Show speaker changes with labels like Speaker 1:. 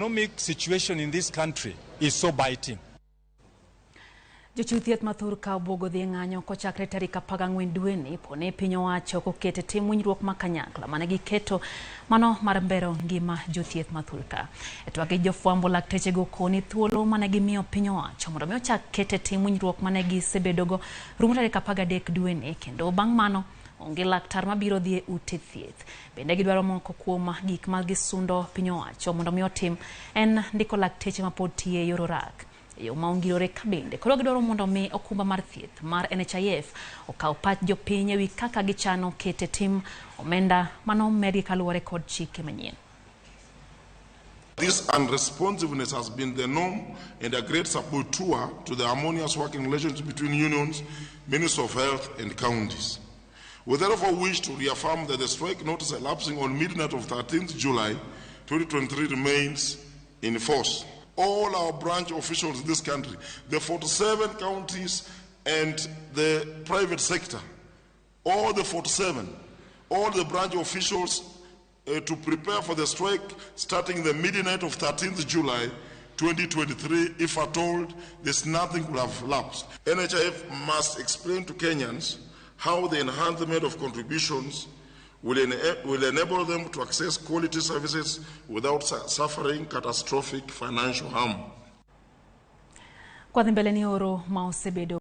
Speaker 1: Economic situation in this country is so biting.
Speaker 2: Jochiw thieth mathur ka obwogo dhi e ng'anyo kochakre tarik 14 dweni poni piny owacho ok oketo e tim winjruok ma kanyakla mane giketo mano mar mbero ngima jothieth mathur ka. E twak gi jofwambo laktechego koni thuolo mane gimiyo piny owacho mondo mi ochak keto e tim winjruok mane gisebedogo rumo tarik 13 dweni kendo bang' mano onge laktar mabiro dhi e ute thieth. Bende gidwaro moko kuom gik ma gisundo piny owacho mondo mi otim en ndiko lakteche mapod tiyo e yor orak e yo ma ongirore ka bende koro gidwaro mondo mi okumba mar thieth mar NHIF okaw pach jopiny ewi kaka gichano kete tim omenda mano medgi kaluwore kod chike manyien.
Speaker 3: This unresponsiveness has been the norm and a great saboteur to the harmonious working relationship between unions, Ministry of Health and counties. We therefore wish to reaffirm that the strike notice elapsing on midnight of 13th July 2023 remains in force. All our branch officials in this country, the 47 counties and the private sector, all the 47, all the branch officials to prepare for the strike starting the midnight of 13th July 2023. If at all, there's nothing will have lapsed. NHIF must explain to Kenyans how the enhancement of contributions will enable them to access quality services without suffering catastrophic financial harm.
Speaker 2: Kwadhi mbele ni oro ma osebedo